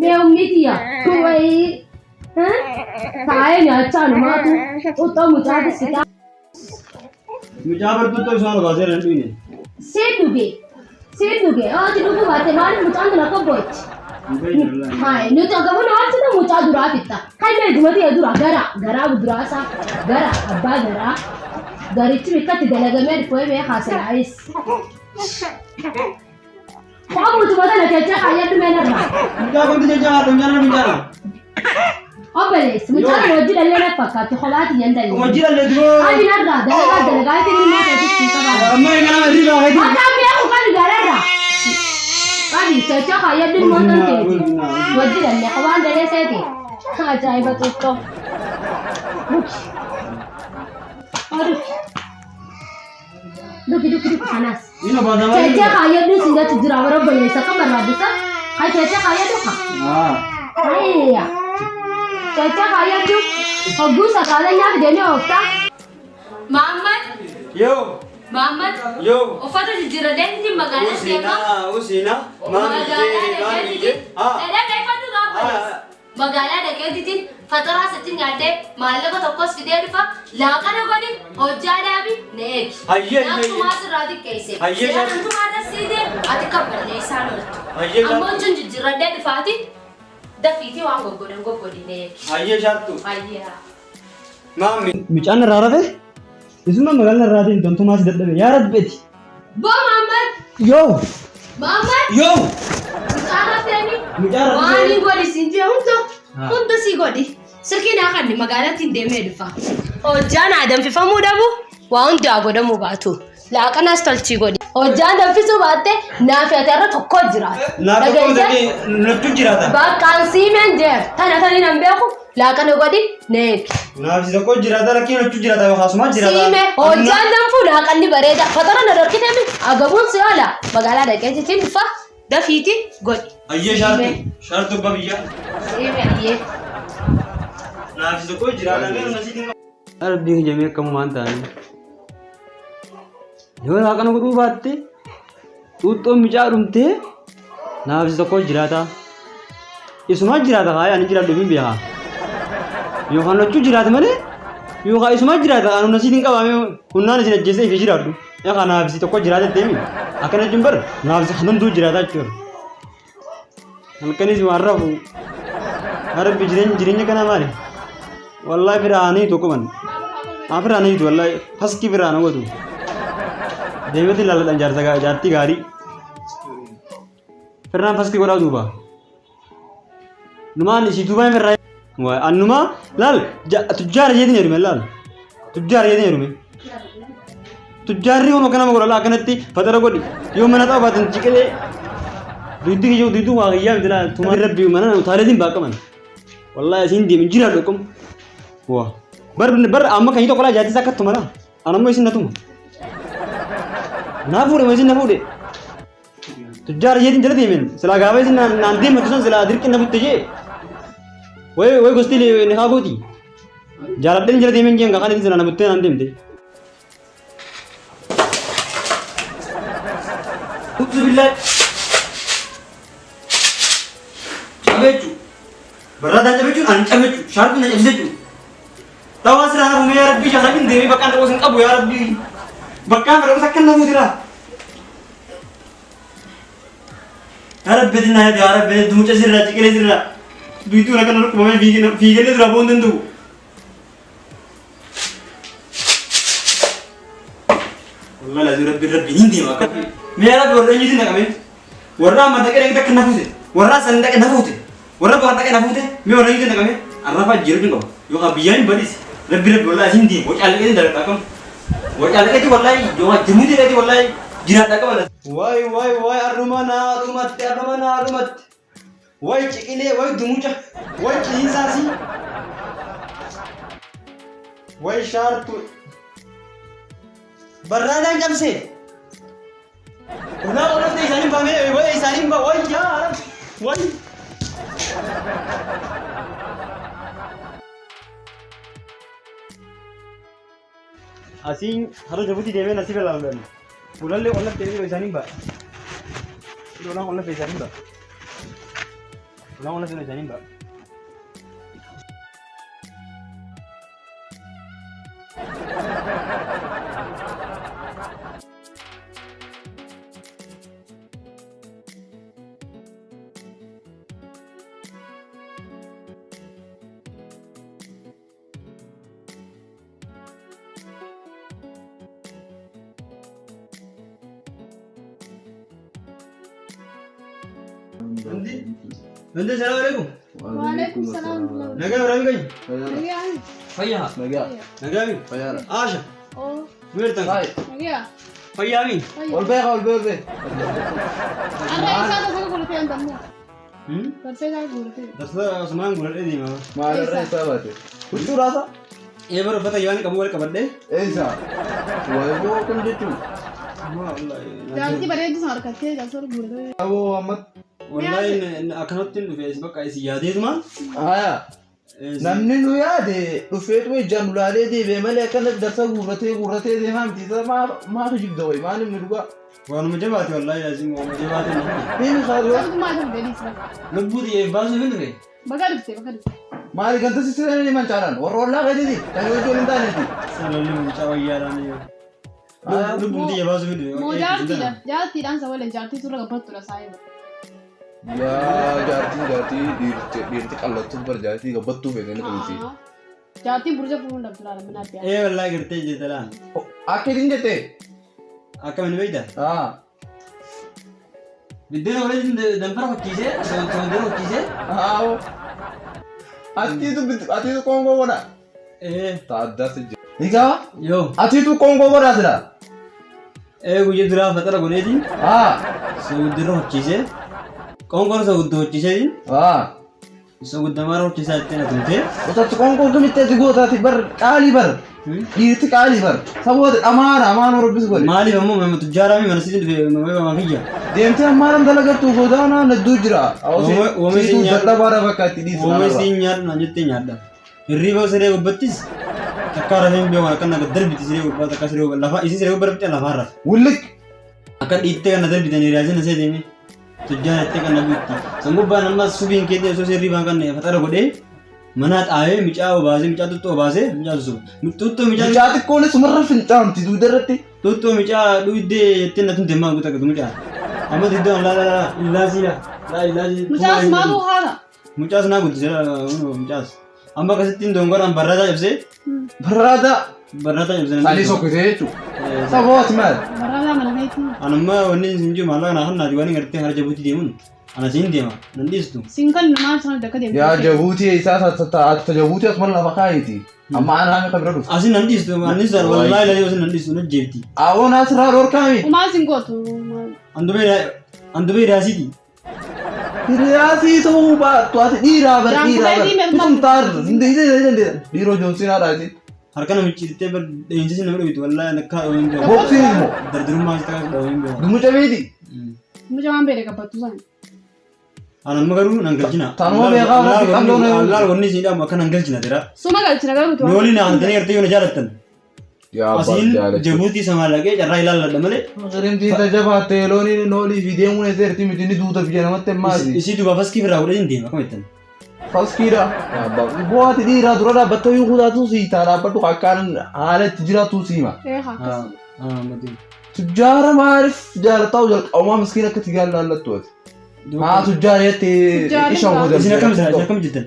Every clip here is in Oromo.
Mee ummii tiyya wayii taa'ee nyaachaa numaatu xuuxxoo mucaatis fixaa. Mucaa bartuuttoo isaan obaasee hin dhuyne. Siin dhuge siin dhuge ati dhuguu baatte maaliif mucaan tun akka boo'ichi. Hayi nuti agabuun haalsita mucaa duraa fitta. Kan mee gumati dura gara garaa duraasaa gara abbaa garaa garichi bikkatti dalagamee dhufee mee haasalaayis. Waa mucuma tana jechaa kaayyadhu mee narraa. Mucaa kunti jechaa haadha mucaa nama mucaa. Obboleessi mucaan hojii dhallee na fakkaatti kophaati yan dallee. Hojii dhallee duroo. Ati narraa dalagaa dalagaa itti ilmoo keessatti sii qabaa. Amma egaa nama irrii baafeeti. Akka beeku qabi gararraa. Qabi jechaa kaayyadhu ilmoo tan teeti. Hojii dhallee kophaan dalee seeti. Ajaa'iba xiqqoo. Duki. Duki. Duki duki duki kanaas. Inni obaasa malee. Jecha kaayyadhu siin jechu jira bara obboleessa kan barbaadisa. Kan jecha kaayyadhu ka. Hayya. Jecha kaayyadhu hogguu sakaalee nyaata deemee oofta. Mahammad, Yoo. Mahammad, Yoo. uffata jijjiirradhee magaalaa deema. Usinaa usinaa. Magaalaa Maamii dhaqeetitiin. Ah. Dhadhaa dheeffadhu gaafa. Magaalaa dhaqeetitiin faxaraa sitti nyaadhee maallaqa tokkos fidee dhufa laaqana godhi hojjaa dhaabi na eegi. Hayyee, hayyee. Naaftumaa sirraa xiqqeesse. Hayyee, Seera hayyee. namtumaa irra siidee ati kabballeessaa loltu. Hayyee, Ammoo jechuun jijjiirradhee dhufaati dafiitii waan goggodhan goggodhi na eegi. Hayyee shaattu. Hayyee. Maammi. Mucaan irraa rafe? Isuma magaalaa irraa deemtu wantumaa si dadhabe. Yaa Rabbi. Boo Mahammad! Yoo. Mahammad! Yoo. Mucaa rafteemi. Mucaa raftee. Waan hin godhi siin jee hunda Ah. hunda sii godhi. Silkii naa kanni magaalatti hin deemee dhufa. Hojjaan haa danfifamuu dhabu waa hundaa godhamuu baatu. Laaqanaas tolchii godhi. Hojjaan danfisuu baatte naaf ati irra tokko jiraata. Naaf tokko Dhageessee? natti jiraata. Bakkaan siimeen jeer tana tani nan beeku laaqana godhi na eegi. Naaf si tokko jiraata lakkiin natti jiraata yookaan asuma jiraata. Siime hojjaan danfuu laaqanni bareeda. Fatara na dhorkitemi agabuun si oola. Magaalaa dhaqee jechuun dhufa dafiiti godhi. Hayyee shaartu. Shaartu abbaa biyyaa. Siime ayyee. Naaf si tokko jiraata mee nasiitiin qaba. Rabbiin kijamee akkamumaan ta'anii. Yoo laaqana godhuu baatte xuuxxoon mucaa dhumtee naaf si tokko jiraata. Isumaa jiraata haa ani jiraadhu hin beekaa. Yookaan lachuu jiraata malee yookaan isumaa jiraata ani humna siitiin qabame humnaan isin ajjeesee ifi jiraadhu. Egaa naaf si tokko jiraata deemi. Akkana jechuun bar naaf si hunduu jiraata jechuudha. Halkanis waan rafu. Yaa Rabbi jireenya jireenya kana maali? Wallahi firaanii tokko man. Haa firaanii tu wallahi haski firaana godhu. Deemeti laaladhan jaarsa jaartii gaarii. Firraan faskii godhaa duuba. Numaan isii duubaa hin firraa. Waay annumaa laal tujjaara jeetiin heerume laal. Tujjaara jeetiin heerume. Tujjaarri kun akka nama godha akkanatti fatara godhi. Yoo mana ta'u baatan ciqilee. Duydi kiyyoo duydi waa kiyyaa miti laal. Tumaa rabbi mana utaaleetiin baaqaman. Wallaahi isiin deemin jira dhoqum. Waa. Bar bar amma kan tokko laa jaartii akka tumara. Anammoo isin na tuma. Naa fuudhe moo isin na fuudhe. Tujjaara jeetiin jala deemen silaa gaafa isin naan deematu san silaa dirqi na butte jee. Way way gosti ni haa gooti. Jaaladheen jala deemen jeen kan isin silaa na buttee naan deemte. Utzu billahi. Cabechu. Barraadaan cabechuun ani cabechu. Shaartuun na cabse jechuudha. Tawaa siraa na fuumee yaa rabbii shaasamin deemee bakkaan dhaquu sin qabu yaa rabbii. Bakkaan fedhamus akka na fuutira. Yaa rabbi dinaa yaa rabbi dumuca sirraa ciqilee sirraa. Duytuu na kana dhukkubamee fiigallee duraa ba'uu hin danda'u. Wallahi lazim rabbi rabbi hin deema akka. Mee yaa rabbi warra eenyuutiin dhaqamee? Warra amma dhaqee dhaqee takka na fuute. Warra san dhaqee na fuute. Warra bakka dhaqee na fuute. Mee warra eenyuutiin dhaqamee? Arrafaa jijjiiruu hin qabu. Yookaan biyyaan hin badis. Rabbi rabbi wallahi hin deema. Wacaalaqeetiin dalagdha akkam. Wacaalaqeetiin wallahi yookaan jimuutii dhaqeetiin wallahi jiraadha qaba. Waay waay waay arruma naa dhumatte arruma naa dhumatte. Way ciqilee way dumuca way ciniinsaasii. Way shaartu. Barraadaan cabsee. Ulaa olafte isaanii baamee way isaanii ba way yaa rabbi way. Asiin hara jabuutii deemee nasiiba ilaalu. Ulallee olafte isaanii ba. Ulaan olafte isaanii ba. Ulaan wala seenuu isaaniin ba'a. Hundi salaamu alaikum. Waalaikum salaam. Nagaa Ibrahim keenya. Nagaa. Fayyaa. Nagaa. Nagaa mi. Fayyaadha. Aasha. Oo. Duertan. Hai. Nagaa. Fayyaa mi. Ol beeka ol bee ol bee. Arra isaa tasaka guuratee andammoo. Barsee isaa guuratee. Darsa Osmaan guuradhee deema. Maalirra isaa baate? Huccuu raasa? Ee bara uffata yaani qabu wal qabadhee. Eessa? Waayiboo kun jechuun. Jaartii bareedu sana harkattee darsa guuratee. Aboo amma. Wallahi akkanatti hin dhufe bakka isin yaadeetuma. Haya. Namni nu yaade dhufeetu ijaan ulaalee deebi'e malee akkana darsa guurratee guurratee deemaa miti. Isa maaf jibda wayi maal inni dhugaa? Waanuma jabaate wallahi lazim waanuma jabaate. Inni kaaduu. Sababuma isa fidee dhiisira. Lubbuu xiyyeef baasuuf hin dhufe. Baga dhufte baga dhufte. Maali ganta sisiranii ni mancaaran warra ollaa keetiiti kan hojii hin taaneeti. Salalli mucaa wayyaadhaan yoo. Lubbuun xiyya baasuuf hin dhufe. Moo jaartiidha. Jaartiidhaan sa waliin jaartii turre gabbattuudha saayiba. Yaa jaartiin jaartii dhiirti qallattuuf bar jaartii gabbattuu feete ni tumti. Jaartiin burja fuudhuun dhabdu laala mana abbiyaa. Ee wallahi gartee jirta laan. Akka isin jette. Akkamiin beekta? Haa. Biddeen waliin danfara hojjiisee soondera hojjiisee. Haa. Atiitu qoongoo godha. Ee. Taaddaas jira. Egaa Yoo. atiitu qoongoo godhaa sila. Ee guyyaa duraa faxara godheetiin. Haa. Soogiddirra hojjiisee. Qoonqoon soogidda hojjiiseetiin. Haa. Soogidda mara hojjiisaa ittiin atumtee. Otatti qoongoo kamitti ati gootaati bar qaalii bar. Dhiirti qaalii bar. Saboota amaana amaana rabbis godhe. Maaliif ammoo nama tujjaaraami mana sitti dhufe nama kiyya. Deemtee ammaanam dalagattu godaanaa hedduu jira. Oomishni Siituu nyaata- dadhabaadha bakka itti dhiisu. Oomishni nyaadhu naan jettee nyaadha. Hirriba siree gubbattis takka rafeen beeku akka na darbiti siree gubbaa takka siree gubbaa lafa isin siree gubbaa rafte lafaan rafe. Wullik. Akka dhiittee kan na darbitan hiriyaasina seetee tujjaara ittee kan na buutti. San gubbaan amma subiin keetti osoo sirrii baan kan faxara godhee mana xaawee micaa obaasee micaa xuxxoo obaasee micaa susubu. Xuxxoo micaa Mucaa xiqqoonis sumarra fincaamti duuda irratti. Xuxxoo micaa dhuydee jettee na tumte maa guutaa gatu mucaa. Amma diddoo laa laa laa illaasii laa laa illaasii. Mucaas maaltu haala? Mucaas naa guddisee mucaas. Amma akkasittiin dongoraan barraataa cabsee Barraada. barraataa cabsee. Salii sokkisee jechuudha. Sabooti maal? Barraadhaa mana keetti. Anamma wanni isin jiru maallaqa naa kannaati waan gartee hara Jabuutii deemuun ana siin deema nan dhiistu. Siin kan maal sana dakka deemtu. Yaa Jabuutii isaa ata Jabuutii asuma lafa kaayeeti. Amma anaa kan bira dhufu. Asin nan dhiistu anis wallahi la asin nan dhiistu nan jeefti. Awoon asirraa dhorkaami. Umaa siin gootu. Andubee raasiiti. Hiriyaasii ta'uu baattu ati dhiiraa bar dhiiraa bar. Bitum taarri. Dhiiroo joonsiin haadhaati. Harka namichi ittee bar dheensi nama dhabitu wallahi nakka dhaween beeku. Boksiin immoo. Dardurummaa isa takka dhaween beeku. Dumuca beeti. Mucaa waan beele gabbattu sana. Anamma garuu nan galchina. Tanuma beekaa irratti qabdoon eeguun. Laal wanni isin dhaamu akka nan galchina jira. Suma galchina garuu tu. Nooli na hantanii gartee yoo na jaalattan. Yaa Asiin Jabuutii samaalaqee carraa ilaalladha malee. Qirimtii tajabaattee looniin noolii fi deemuun eessa miti ni duuta biyya namatti himmaati. Isii duuba faskii firraa godhee hin deema akkuma jettan. Faskiidha. Bu'aati dhiiraa dura dhaabbattee yoo kutaatu siitaa dhaabbadhu akkaan haala itti jiraatu siima. Ee akkas. Tujjaara maaliif jaalataa jalqabumaa miskiin akka itti jaallattu ati. Haa tujjaara jettee ishaan godhan. Isin akkam isin akkam jettan?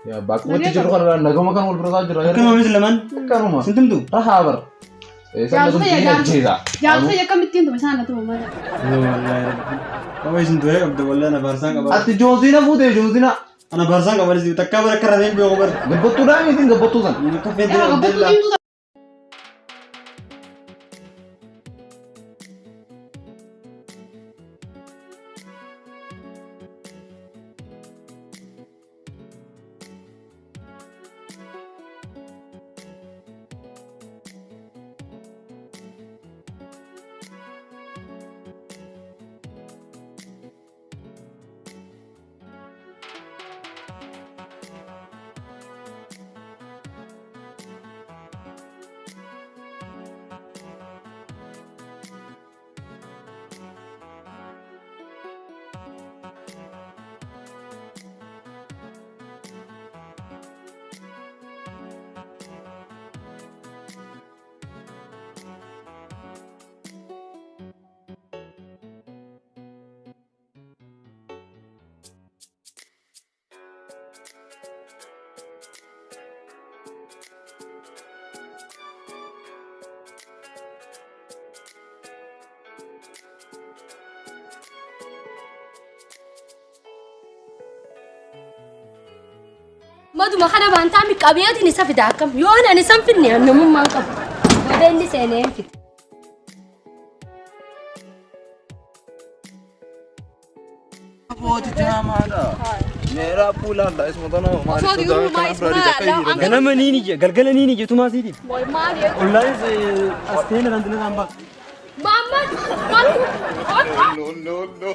Yaa bakkuma jiru kana nagama kan wal birataa jira. Akkanuma miti lamaan? Akkanuma. Sin tumtu? Rahaa bara. Jaarsa akkamittiin tuma isaan na tuma malee. Wallahi rabbi. Qaba isin du'ee qabda wallahi na baarsaan qaba. Ati joonsiina fuutee joonsiina. Ana baarsaan qaba takkaa bara akka rafeen beeku bara. Gabbattuu daamiitiin gabbattuu sana. Akka feetee Yaa gabbattuu qabdee diimtuu. Maduma kana baantaa miqqabeetiin isa fida akkam yoo ani isan fidne namummaan qabu. Booda inni seenee hin fide. Booticha hamaadha. Meeraa puulaadha isuma tana maaliif sodaa kana biraa takka hiriira. Ganama niin ija galgala niin ija tumaa siitiif. Maali? Ollaanis as ta'ee na dandina naan ba'a. Maamma maal? No, no, no.